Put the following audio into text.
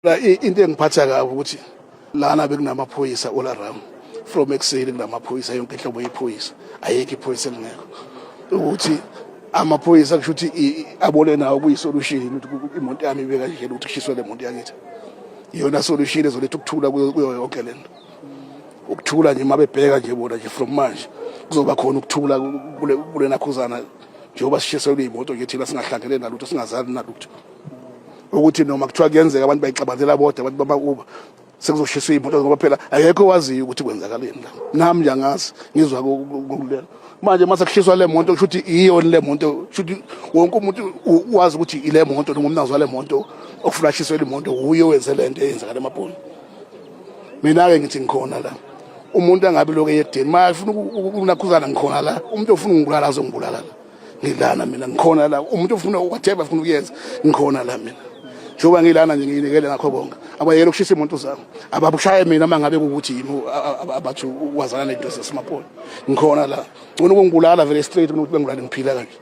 La into engiphatha kabi ukuthi lana bekunamaphoyisa all around from ekuseni, kunamaphoyisa yonke inhlobo yephoyisa, ayikho iphoyisa elingekho. Ukuthi amaphoyisa kusho ukuthi abone nawo kuyi-solution ukuthi imoto yami ibe kanjena, ukuthi kushiswe le moto yakithi, iyona solution ezoletha ukuthula kuyo yonke le nto. Ukuthula nje, uma bebheka nje bona nje from manje kuzoba khona ukuthula kule nakhuzana, njengoba sishiselwe iy'moto nje thina singahlangene nalutho, singazali nalutho. Ukuthi noma kuthiwa kuyenzeka abantu bayixabanela bodwa, abantu bama-Uber, sekuzoshiswa iy'moto, ngoba phela akekho owaziyo ukuthi kwenzakaleni la. Nami nje angazi, ngizwa kokulela manje mase kushiswa le moto, kusho ukuthi iyona le moto, kusho ukuthi wonke umuntu wazi ukuthi ile moto noma umnazi wale moto ofuna ashiswe le moto wuye owenze le nto eyenzakala eMaponi. Mina-ke ngithi ngikhona la, umuntu angabe lokhu eyedeni ma efuna ukunakhuzana, ngikhona la. Umuntu ofuna ukungibulala azongibulala la, ngilana mina, ngikhona la. Umuntu ofuna whatever afuna ukuyenza, ngikhona la mina. Njengoba ngilana nje, ngiyinikele ngakho konke. Abayeke ukushisa imoto zami, ababushaye mina uma ngabe kuwukuthi yimi abathi wazana nento zaseMaponi. Ngikhona la, ngcono ukungibulala vele straight kunokuthi bengibulale ngiphila kanje.